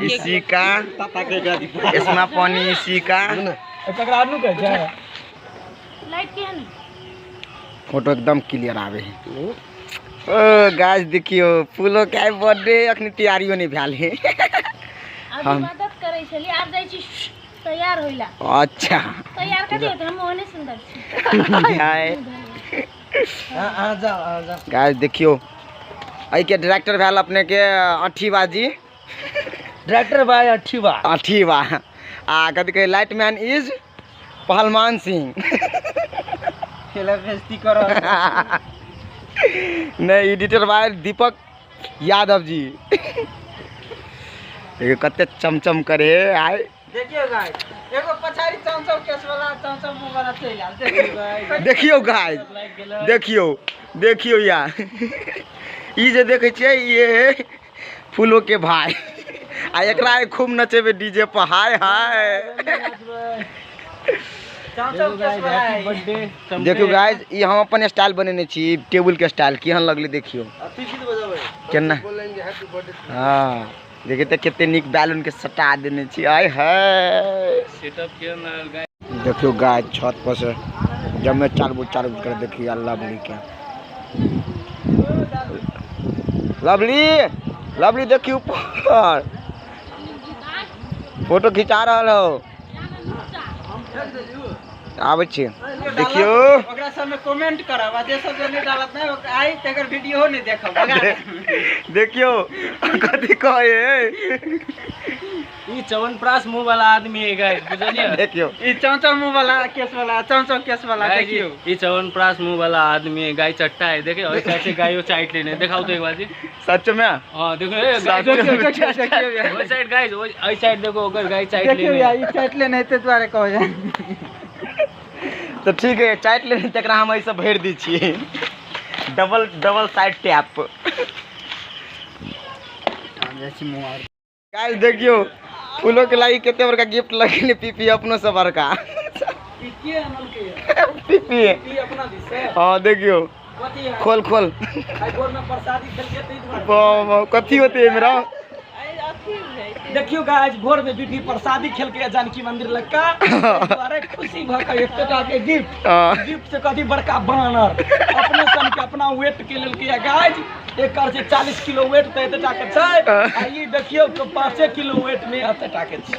इसी का इसमें पानी इसी का फोटो एकदम क्लियर आवे है। ओ गाइस देखियो फूलो के बर्थडे अखनी तैयारियो नहीं भेल है। हम मदद करै छली आब जाइ छी तैयार होइला। अच्छा तैयार कर दियो त हम ओहने सुंदर छी। हाय हां जाओ आ जाओ। गाइस देखियो एहि के डायरेक्टर भेल अपने के अठीबा जी। डायरेक्टर भाई अठीबा अठीबा आ कथी कहे लाइटमैन is पहलवान सिंह। खेला बेइज्जती कर नहीं एडिटर भाई दीपक यादव जी। देखियो कते चमचम करे आय। देखियो गाइस एगो पछाड़ी चमचम केस वाला चमचम मुंह वाला चलि आयल। देखियो गाइस देखियो गाइस देखियो देखियो यार ई जे देखै छियै ये फूलो के भाई आ एकरा खूब नचेबे डीजे पर। हाय हाय देखियो गाइस ई हम अपन स्टाइल बनेने छी टेबुल के स्टाइल केहन लगलै देखियो केना। हाँ देखिए तो कते नीक बैलून के सटा देने छी। आय हाय सेटअप केहन लागल गाइस। देखियो गाइस छत पर से जब मैं चार बुल कर देखियो लवली के लवली लवली देखियो ऊपर फोटो खिंचा रहल हो। आबै छी देखियो ओकरा सब में कमेंट करब आ जे सब जे नहीं डालत नै आई तकर वीडियो नहीं देखब। देखियो कथी कहे ई च्यवनप्राश मुंह वाला आदमी है गाइस बुझलिए। देखियो ई चौचौ मुंह वाला केस वाला चौचौ केस वाला देखियो ई च्यवनप्राश मुंह वाला आदमी है गाय चट्टा है। देखियो और साइड से गायो चाट लेने दिखाओ तो एक बार जी सच में। हां देखो ए गाय ओइ साइड गाइस ओइ साइड देखो ओकर गाय चाट लेने। देखियो यार ई चाट लेने ते द्वारे कहो जाए तो ठीक है चाट लेने तकरा हम ऐसे भरि दै छियै double double side tap. Guys देखियो फूलो के लाई कते बड़का गिफ्ट लगेले पीपी अपनो से बड़का ई के अनल के पीपी ई अपना दिस से। हां देखियो खोल खोल आई गोर में प्रसादी खेल के तई दुआरे कथी होते है मेरा। देखियो गाइस भोर में बीबी प्रसादी खेल के जानकी मंदिर लग्का अरे खुशी भ के एकटा के गिफ्ट गिफ्ट से कथी बड़का बानर अपने सन के अपना वेट के लेलकै गाइस एकर जे 40 किलो वेट त एतेटा के छै आ ई देखियो तो 5 किलो वेट में एतेटा के छै।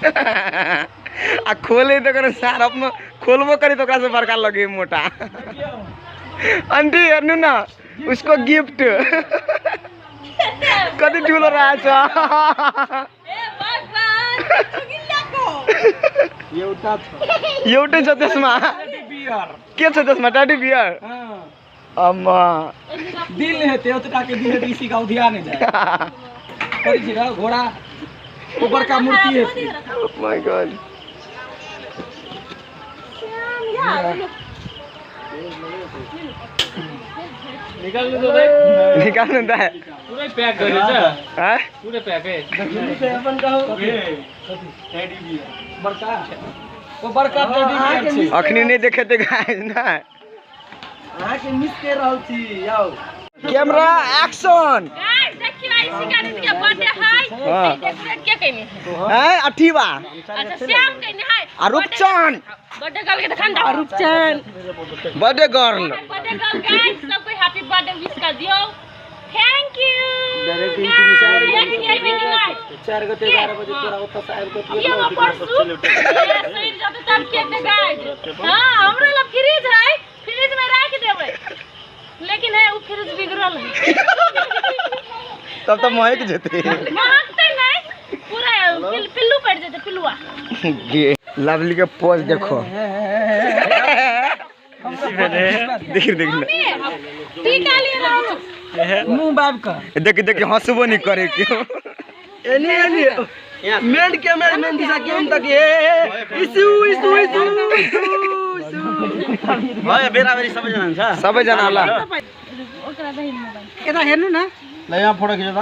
आ खोले त कर सार अपनो खोलबो करी त ओकरा से बड़का लगे मोटा। आंटी हेर्नु न उसको गिफ्ट कति ठुलो रहेछ। एउटै छ त्यसमा के छ त्यसमा टेडी बियर। अम्मा दिल हेतै ओतटा के दिल हेतै इसी का ध्यान नहीं जाए करै छी घोड़ा ओ बड़का मूर्ति हेतै। ओ my God निकाल्नु त भाइ निकाल्नु त पुरै प्याक गरेछ हैं पुरै प्याक है। अपन कहू टेडी बियर बड़का ओ बड़का टेडी बियर छै अखनी नहीं देखेते गाइस ना अहाँ के मिस कर रहल छी। आओ कैमरा एक्शन। गाइस देखियो ऐसी गाड़ी के बर्थडे है डेकोरेट के कइने है अठीबा। अच्छा श्याम कइने है आ रूपचंद बर्थडे गर्ल के देखन दा Roopchand birthday girl birthday girl guys सबको हैप्पी बर्थडे विश कर दियो। Thank you direct 4 गते 11 बजे तोरा ओतऽ से आबि के ये हम परसू सही जाते तब केक दे गाइस। हां हमरा ला फ्रिज है फ्रिज में रख देबै लेकिन है उ फ्रिज बिगड़ल है तब तो महक जेते महकते नहीं पूरा पिल्लू पड़ जेते पिल्लुआ। लवली के पोज देखो देख देख टीका लिए रहो मुंह बाब का देख देख हंसबो नहीं करे क्यों एनी एनी मेन कैमरा मेन दिशा के हम तक ए इसु इसु इसु भयो बेराबेरी सबैजना हुन्छ सबैजना होला ओकरा दही मोबाइल एता हेर्नु न ल यहाँ फोटो खिच त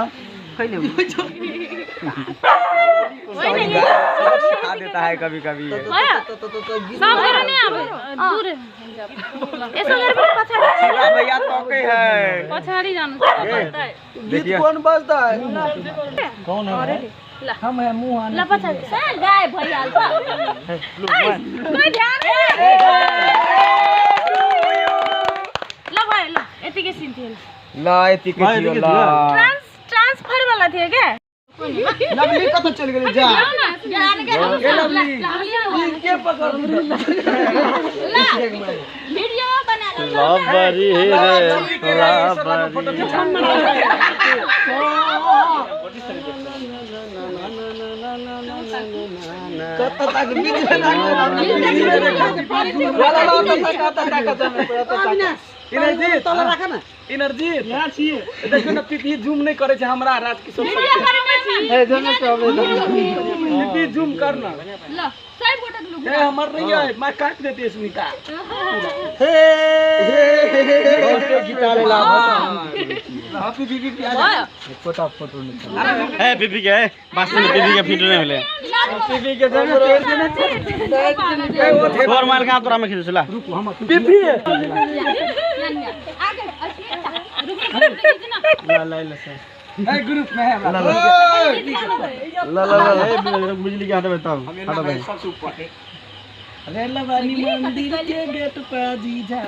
कहिले सबक सिखा देता है कभी कभी। सब घर नहीं आवे दूर ऐसा घर पर पछाड़ी शिवा भैया तो के है पछाड़ी जानो पड़ता है। गीत कौन बजता है? कौन है? हम है मुंह ला पछाड़ी सर गाय भैया कोई ध्यान नहीं। ल भाई ल यति के सीन थियो ल यति के थियो ल ट्रांसफर वाला थियो के लवली कत चल गेली जा ए लवली के पकड़ ला वीडियो बना लो लबरी रे फोटो कत तक बीच में ना वाला ला तक तक तक एनर्जी तोला राख ना एनर्जी यहां छी देखो ना पीपी जूम नहीं करे छै हमरा राज किशोर ए जूम पीपी जूम करना ल सही फोटो लू ए हमर नहीं है मैं काट देती है सुनीता। हे फोटो खिंचा ले ला हां पीपी पीपी आ फोटो फोटो निकाल ए पीपी के वास्तव में पीपी के फिट नहीं होले पीपी के जने तेल देने तोर माल कहां तोरा में खिचला रुक हम पीपी आगे रुक रुक ला ला ला सर ए ग्रुप में है हमरा ला ला ला ए बिजली के हाथ में बताओ हटो भाई सबसे ऊपर अरे लवानी मंदिर के गेट पर जीजा